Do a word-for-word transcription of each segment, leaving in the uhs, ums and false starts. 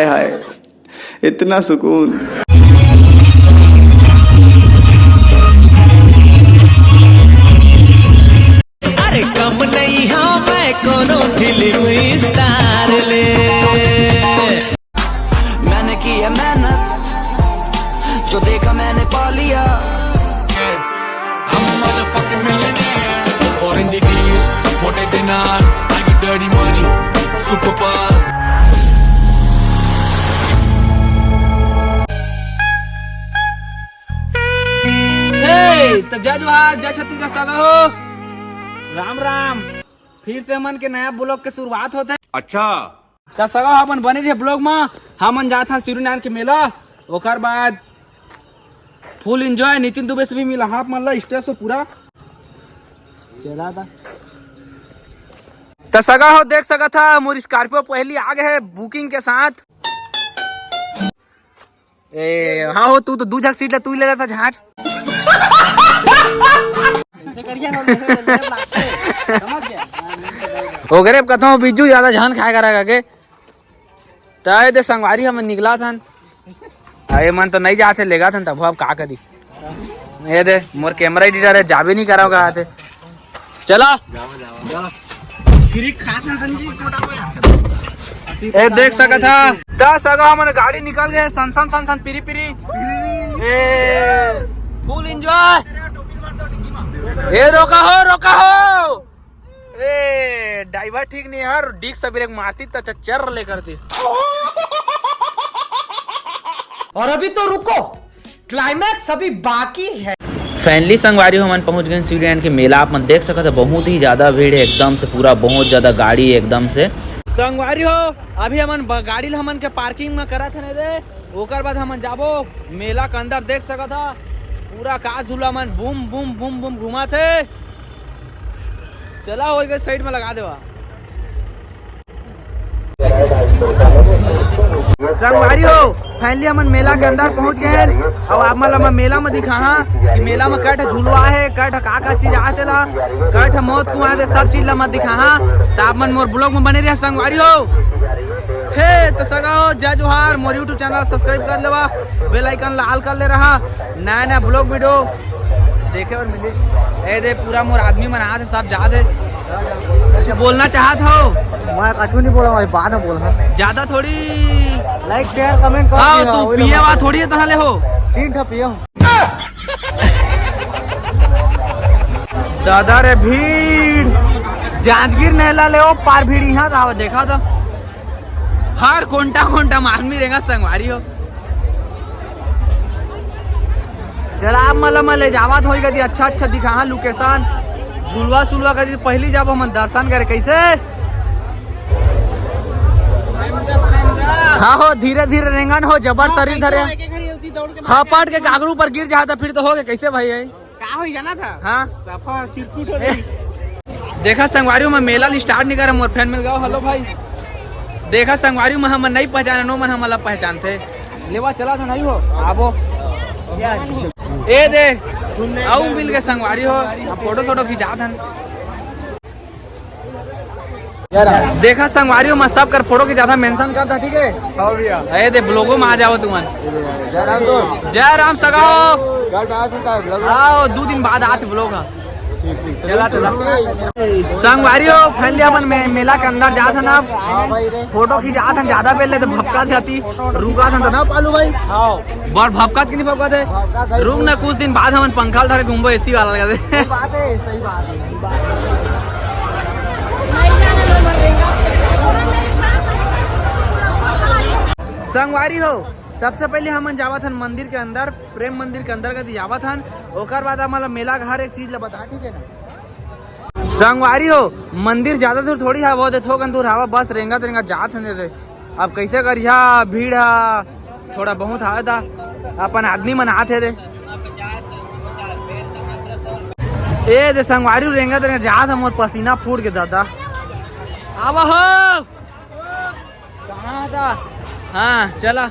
हाय, इतना सुकून। अरे कम नहीं हाँ मैं कोनो फिल्म स्टार ले। मैंने की है मेहनत, जो देखा मैंने पा लिया। I'm a motherfucking millionaire. Foreign details, मोटे दिनार्स, I got dirty money, super powers. हे, त जय जोहार, जय छत्तीसगढ़ सगा हो। राम राम। फिर से हमन के नया ब्लॉग के शुरुआत होत हे। अच्छा। त सगा हो, अपन बने रहे ब्लॉग म। हमन जात हन शिवरीनारायण के मेला, ओकर बाद फुल एंजॉय। नितिन दुबे से भी मिला हाफ मन ला स्टेज से पूरा। चला दा। त सगा हो, देख सकत हा, मोर स्कॉर्पियो पहली आ गए है बुकिंग के साथ। ए, हाँ हो, तू तो दू झक सीट ला तू ही ले लेता झाट। ओकरे कथों बिज्जू ज्यादा झन खाए करा के। त ए दे संगवारी हमन निकला थन। अरे मन तो नहीं जाते लेगा थन तब अब का करी। ए दे मोर कैमरा एडिटर है जाबे नहीं करा का आते। चला। ए देख सकत हा। त सगा हमन गाड़ी निकल गए सन सन सन सन पिरी पिरी। A full enjoy. ए रोका हो रोका हो। ए ड्राइवर ठीक नहीं यार डिस्क ब्रेक मारती त चर ले करती। और अभी तो रुको क्लाइमैक्स अभी बाकी है। फाइनली संगवारी हो हमन पहुंच गए शिवरीनारायण के मेला। आप मन देख सकत हो बहुत ही ज्यादा भीड़ है एकदम से पूरा बहुत ज्यादा गाड़ी है एकदम से। संगवारी हो अभी हमन ब- गाड़ी ला हमन के पार्किंग में करत हन रे। ओकर बाद हमन जाबो मेला के अंदर देख सकत हा पूरा का झूला मन बूम बूम बूम बूम घुमात हे। चला हो गए साइड में लगा देवा। संगवारी हो फाइनली हमन मेला के अंदर पहुंच गए हैं। अब आप मन ला मैं मेला में दिखाहा कि मेला में कट झुलवा है कट का का चीज आते ला कट मौत कुआं दे सब चीज ला मैं दिखाहा। त आप मन मोर ब्लॉग में बने रहे संगवारी हो। हे त सगा हो जय जोहार मोर YouTube चैनल सब्सक्राइब कर लेवा बेल आइकन लाल कर ले रहा नया नया ब्लॉग वीडियो देखे बर मिली। ए दे पूरा मोर आदमी मन आत हे सब जात हे। कुछ बोलना चाहत हो? मैं कछु नहीं बोला भाई बाद में बोल हाँ। ज्यादा थोड़ी लाइक शेयर कमेंट कर हाँ दिया, तू वही पिए लोग वा थोड़ी है तहाँ ले हो। तीन ठा पिए हूँ। दादा रे भीड़ जांजगीर नैला ले ओ पार भीड़ यहाँ जावा देखा तो हर कोंटा कोंटा में आदमी रेंगा संगवारी हो। चला आप मला मैं ले जावत होई कदी अच्छा अच्छा दिखाहा लोकेशन झुलवा सुलवा कदी पहली जाबो हमन दर्शन करे कैसे। हाँ हो धीरे धीरे रेंगन हो जबर शरीर धरे। हपट के गागरू पर गिर जाता फिर तो हो गए कैसे भाई है। का होई जाना था? हाँ। सफा चिरकुट हो गई। देखा संगवारी में मेला स्टार्ट नहीं करे मोर फैन मिल गया हेलो भाई। देखा संगवारी में हम नहीं पहचाने नो मन हमला पहचानते। लेवा चला था नहीं हो आबो। ए दे आऊ मिल के संगवारी हो हम फोटो सोटो खिंचात हन। देखा संगवारी हो मैं सब कर फोटो खिंचात हन मेंशन करता ठीक है। हाँ भैया। ए दे ब्लॉगो में आ जाओ तुमन। जय राम दोस्त। जय राम सगा हो। कल डांस होता है ब्लॉग। आओ दो दिन बाद आते ब्लॉग है। चला चला। संगवारी हो फाइनली अपन मे, मेला के अंदर जात हन अब। फोटो खिंचात हन ज्यादा पहले तो भपका जाती रुका था ना पालू भाई। बड़ भपकात कि नहीं भपकात है। रुक ना कुछ दिन बाद हमन पंखा धरे घूमबो एसी वाला लगा दे। बात है सही बात है। संगवारी हो सबसे पहले हमन जावत हन मंदिर के अंदर प्रेम मंदिर के अंदर कती जावत हन। ओकर बाद हमन ला मेला के हर एक चीज ला बता ठीक है ना। संगवारी हो मंदिर ज्यादा दूर थोड़ी हवा दे थोकन दूर हवा बस रेंगत रेंगत जात हन दे। अब कैसे करिया भीड़ हा थोड़ा बहुत हवा दा अपन आदमी मन आत हे दे। ए दे संगवारी रेंगत रेंगत जात हम मोर पसीना फूट के दादा। आवा हो कहाँ था? हाँ चला।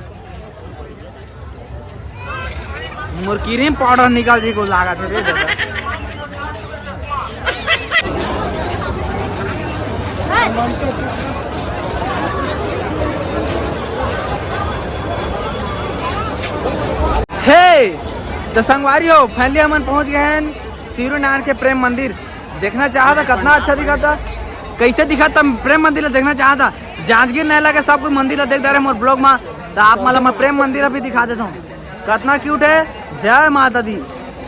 मोर क्रीम पाउडर निकाल जी को लागत है रे दादा। तो संगवारी हो, finally हमन पहुंच गए हैं शिवरीनारायण के प्रेम मंदिर। देखना चाहत हा, कतना अच्छा दिखत हा, कैसे दिखत हा प्रेम मंदिर ला देखना चाहत हा। जांजगीर नहला के सब कोई मंदिर ला देख डारे मोर vlog मा, तो आप मन ला मैं प्रेम मंदिर ला भी दिखा देता हूँ, कतना cute है। जय माता दी।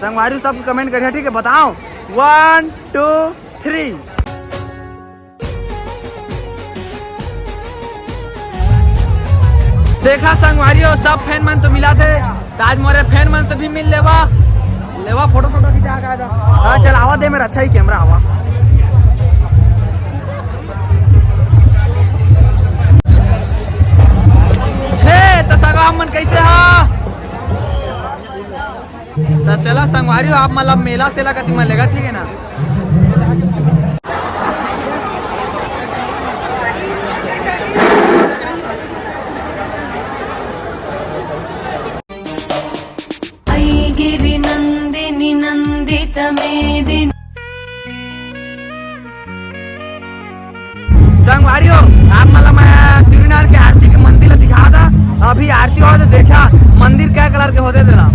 संगवारी हो, सब comment करिए, ठीक है, बताओ, one two three। देखा संगवारी हो, सब fan मन तो मिला थे, त आज मोरे fan मन से भी मिल लेवा, लेवा फोटो फोटो खिंचा के आ जा। हाँ, चल आवा दे मेरा अच्छा ही camera आवा। हे, तो सगा मन कैसे हा? त चला संगवारी हो, आप मतलब मेला सेला कति मन लेगा, ठीक है ना? ऐगिरि नन्दिनि नन्दित मेदिनि। संगवारी हो, आप मतलब मैं शिवरीनारायण के आरती के मंदिर ला दिखा था। अभी आरती हो तो देखा मंदिर क्या colour के होते तेला।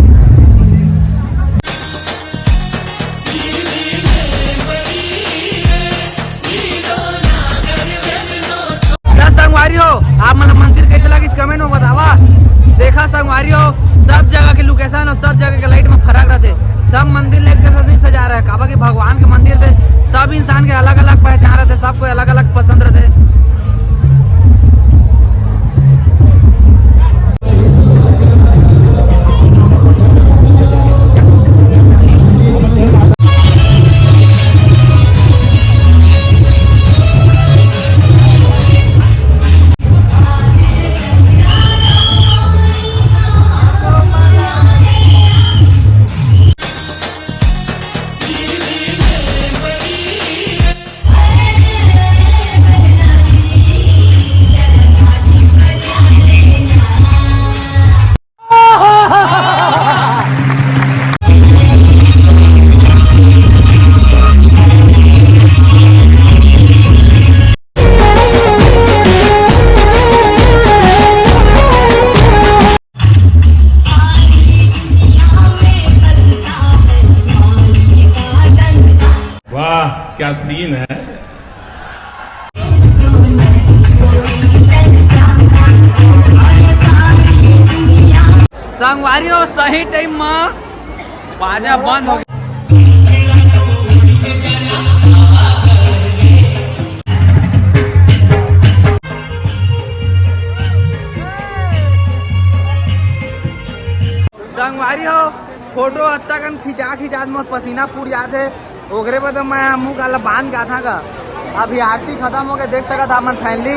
त संगवारी हो, आप मन ला मंदिर कैसे लगिस comment में बतावा। देखा संगवारी हो, सब जगह के location और सब जगह के light में फर्क रहते। सब मंदिर ला एक जैसा नहीं सजा रहा है, काबर कि भगवान के मंदिर थे, सब इंसान के अलग अलग पहचान रहते, सबको अलग अलग पसंद रहते। वाह, क्या scene है। संगवारी हो, सही time मा बाजा बंद हो गया। संगवारी हो, फोटो अत्ता कन खिंचा खिंचा मोर पसीना फूट जात हे। ओकरे बाद मैं मुंह काला बांध के आथा का। अभी आरती खत्म हो गए, देख सकत हा मन finally।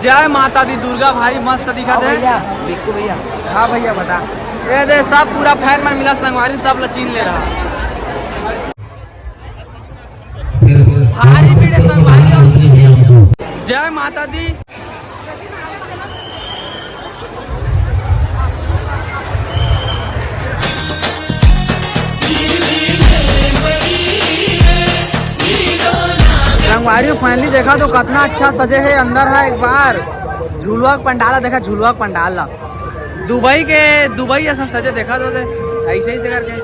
जय माता दी दुर्गा, भारी मस्त दिखत हे। भैया, बिल्कुल भैया। हाँ भैया, बता। ये दे सब पूरा fan मन मिला संगवारी, सब ला चीन ले रहा। भारी भीड़ हे संगवारी। जय माता दी। संगवारी finally देखा तो कितना अच्छा सजे हे अंदर हा। एक बार झुलुआ के पंडाल ला देखा, झुलुआ के पंडाल ला दुबई के, दुबई असन सजे देखा तो दे, ऐसे ही से करके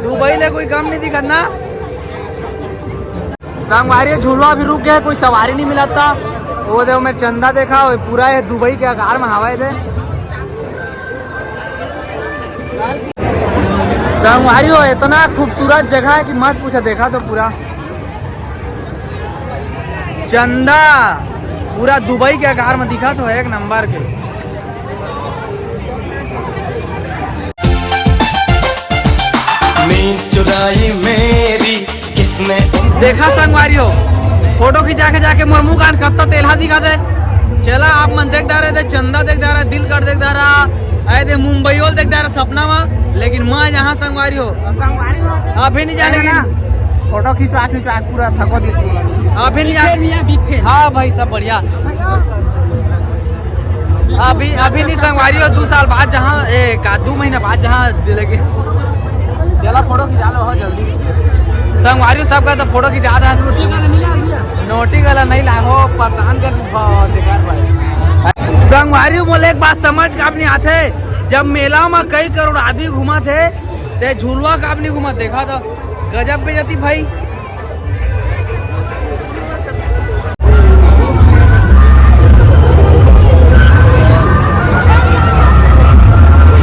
दुबई ले कोई कम नहीं दिखत ना। संगवारी हो, झूलवा भी रुक गया, कोई सवारी नहीं मिलत था। वो दे, ओमेर चंदा देखा, वो पूरा ये दुबई के आकार में हवा हे दे। संगवारी हो, इतना खूबसूरत जगह हे कि मत पूछा। देखा तो पूरा चंदा पूरा दुबई के आकार में दिखा तो, एक नंबर के। नींद चुराई मेरी किसने। देखा संगवारी हो, फोटो खिंचा के जाके मोर मुंह कान कत्ता तेलहा दिखा दे। चला आप मन देख डारे दे, चंदा देख डारा, दिल कर देख डारा, आए दे मुंबई ओल देख डारा सपना मा, लेकिन मैं यहाँ संगवारी हो। संगवारी हो। अभी नहीं जाने ना। फोटो खिंचवा खिंचवा पूरा थको दिस। अभी नहीं जाने। हाँ भाई, सब बढ़िया। अभी, अभी नहीं संगवारी हो, दो साल बाद जहाँ, ए, का दो महीना बाद जहाँ दिले के। चला फोटो खिंचा लो हो जल्दी। संगवारी हो, सबका तो फोटो खिंचा दे। नोटी वाला नहीं ला भैया। नोटी वाला नहीं ला हो, परेशान कर दे बेकार भाई। संगवारी हो, मोला एक बात समझ काम नहीं आते। जब मेला म कई करोड़ आदमी घूमत हे, ते झुलवा काबर नहीं घूमत, देखा तो गजब बेइज्जती भाई।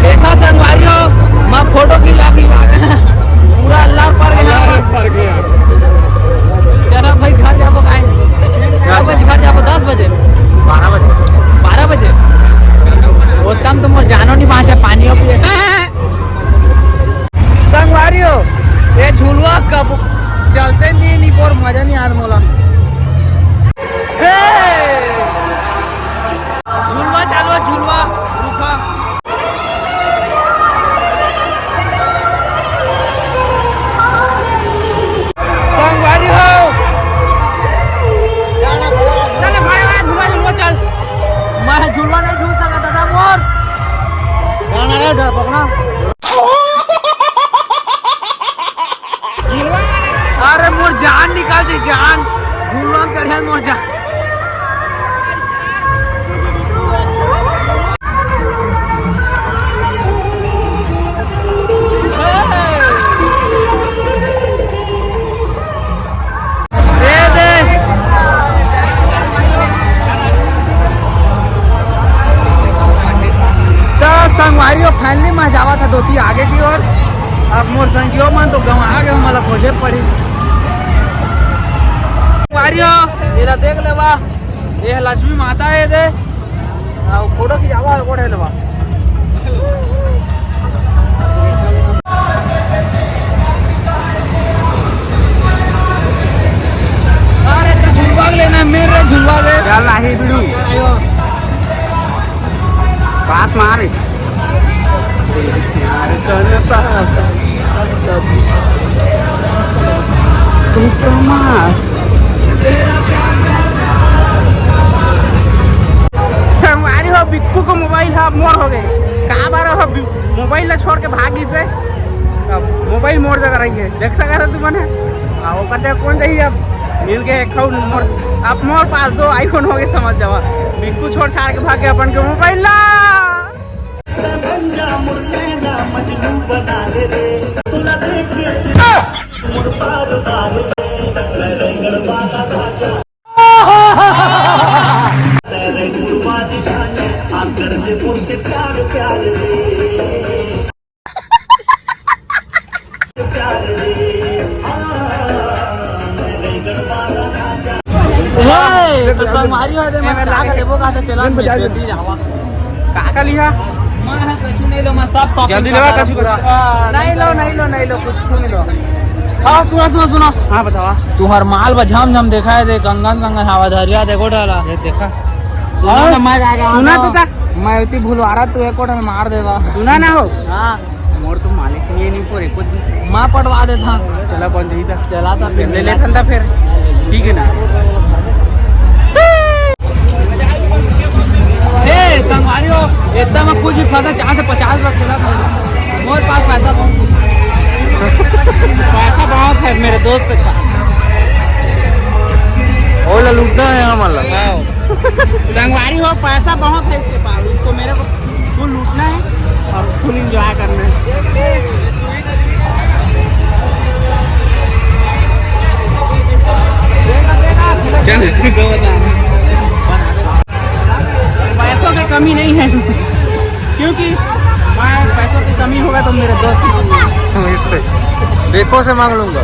देखा संगवारी हो, मैं फोटो खिंचवा खिंचवा के पूरा अल्लाह पर गया। अल्लाह पर गया। चला भाई घर जाबो, काय? कै बजे घर जाबो? दस बजे? बारह बजे। बारह बजे? ओतका म तो मोर जानो नहीं बाँचे, पानी हो पिए। संगवारी हो, ये झुलवा कब चलते नहीं, नहीं पर मजा नहीं आत मोला। हे! झुलवा चालू हे, झुलवा, रुका। संगवारी हो। चल, भाई, भाई, झुलवा, झुलवा, चल। मैं झुलवा नहीं झूल सका, दादा मोर। गाना रे, डर पकना। अरे मोर जान निकाल दे, जान। झुलवा में चढ़िया मोर जान। ए दे। त संगवारी हो, finally मैं जावत हँव दोती आगे की ओर। अब मोर संगियो मन तो गंवा गे, मोला खोजे पड़ी। संगवारी हो, एला देख लेवा, ये लक्ष्मी माता हे दे। अउ फोटो खिंचावा हे, कोन हे लेवा? अरे तो झुलवा लेना, मेरे झुलवा ले। चल नाही बिड़ू। पास मार। संगवारी हो, बिक्कू के मोबाइल ह मोर हो गे। काबर हो, मोबाइल ला छोड़ के भाग गिस हे। अब मोबाइल मोर जगह रही हे, देख सकत हो तुमन ह। आ, ओकर जगह कोन जाही अब? मिल गे हे खौन मोर, अब मोर पास दो iPhone हो गे, समझ जावा। बिक्कू छोड़ छाड़ के भाग गे अपन के मोबाइल ला। ए, तो संगवारी हो दे, मैं का का लेबो का, तो चला, मैं जल्दी जावा। का का लिहा? मैं कछु नहीं लो, मैं सब shopping जल्दी लेवा, कछु करा। नहीं लो, नहीं लो, नहीं लो, कुछ नहीं लो। हाँ, सुना, सुना, सुना। हाँ, बतावा। तुहर माल बा झम झम देखाय दे, कंगन संगन हवा धरिया देखो डाला। ये देखा। सुना हाँ? ना, मैं जाएगा, सुना हाँ। तो था। मैं इतनी भुलवारा, तू एको ठन मार देवा। सुना ना हो। हाँ। मोर तो मालिक नहीं, नहीं पूरे कुछ। मैं पटवा देता। चला, बन जाई था। चला था फिर। ले ले था फिर। ठीक है ना? ए, संगवारी हो, इतना में कुछ भी फंसा, चार से पचास रुपया खेला था। मोर पास पैसा बहुत। पैसा बहुत है मेरे दोस्त के पास। ओला लूटना है हमारा। हाँ। संगवारी हो, पैसा बहुत है इसके पास, उसको मेरे को फुल लूटना है और फुल एंजॉय करना है। क्या नहीं, पैसों की कमी नहीं है, क्योंकि मैं पैसों की कमी होगा तो मेरे दोस्त मांगूंगा। इससे, देखो से मांग लूंगा।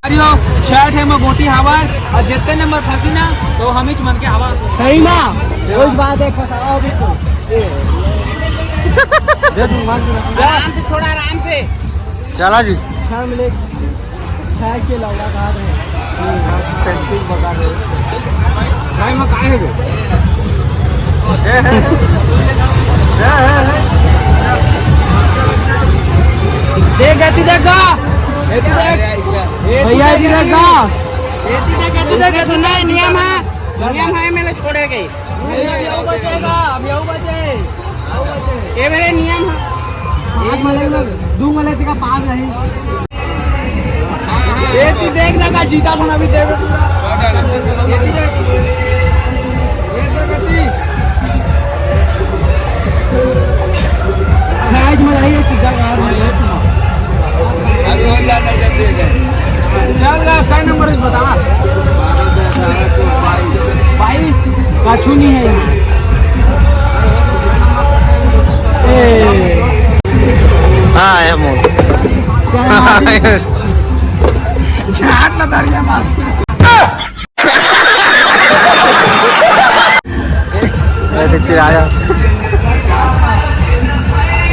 अरे ओ, छठ है, मैं गोटी हावर, और जितने नंबर फंसी ना, तो हम ही मन के हावर। सही ना? वही बात है, फंसावा भी तो। दे दूं, मार दूं। आराम से, थोड़ा आराम से। चला जी। छह मिनट। छह के लौड़ा खा रहे हैं। भाई, मैं काहे हो? देख, एती देख गा। एती देख। भैया, एती देख गा। एती देख, एती देख, एती देख, नियम है। नियम है, मैंने छोड़े गए। नहीं, अब यहू बचेगा, अब यहू बचे। ये मेरे नियम है। एक मले में, दो मले का पास नहीं। ये तू देख लगा, जीता था ना, अभी देख। ये तू देख। ये तो गलती। पाछू नहीं है यहाँ। ए, हाँ, है मोर। झाट ना दारिया मार। मैं तो चिढ़ाया।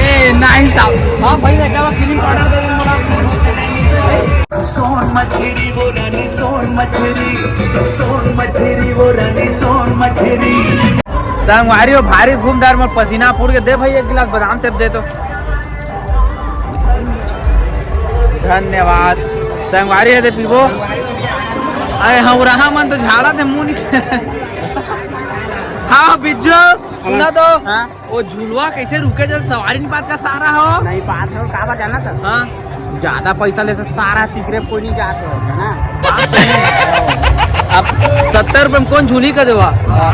ए, नहीं साहब। हाँ भाई, एक बार क्रीम पाउडर दे देंगे बोला। सोन मछरी वो रानी, सोन मछरी, सोन मछरी वो रानी, सोन मछरी। संगवारी हो, भारी घूमदार में पसीना पूर के दे भाई, एक गिलास बादाम सेब दे तो। धन्यवाद। संगवारी है दे पीबो। अरे हाँ, रहा मन तो झाड़ा थे मुंह नहीं। हाँ, बिज्जू, सुना तो। हाँ। वो झुलवा कैसे रुके जब सवारी नहीं पात का सारा हो? नहीं पात हो, का बा जाना था? हाँ। ज्यादा पैसा लेते सारा तिकरे कोई नहीं जात हो, है ना? अब सत्तर रुपए में कौन झूली का देवा?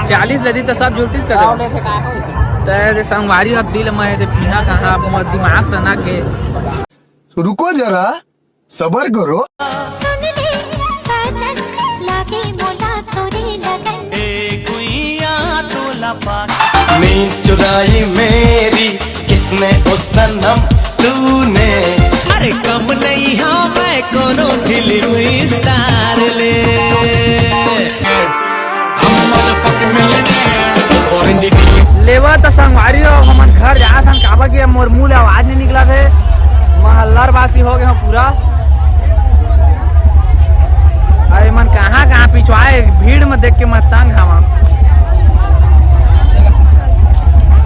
चालीस लेती तो सब झूलती का सौ देवा। लेते का हो इसे? ते दे संगवारी अब दिल में है, ते पीहा कहाँ, अब मोर दिमाग सना के। रुको जरा, सबर करो। सुन ले साजन, लागे मोला तोरे लगन। ए गुइया तोला पाके। नींद चुराई मेरी किसने ओ सनम तूने। अरे कम नहीं हाँ मैं कोनो फिल्म स्टार ले। लेवा त संगवारी हो, हमन घर जात हन, काबर कि अब मोर मुंह ले आवाज नहीं निकला थे, महल्लर वासी हो गए हो पूरा। अरे मन कहाँ कहाँ पिछवाए, भीड़ में देख के मैं तंग हवा।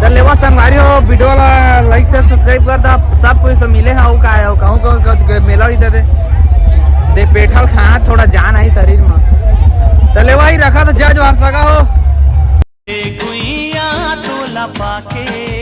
तो लेवा संगवारी हो, वीडियो ला like, share, subscribe कर दा। सब कोई से मिले हाँ, का है, कहूँ कहूँ कहूँ के मेला ही दे दे। दे पेठल खा, थोड़ा जान आई शरीर में। तो लेवा ही रखा तो जय जोहार सगा हो। ए गुइया तोला पाके।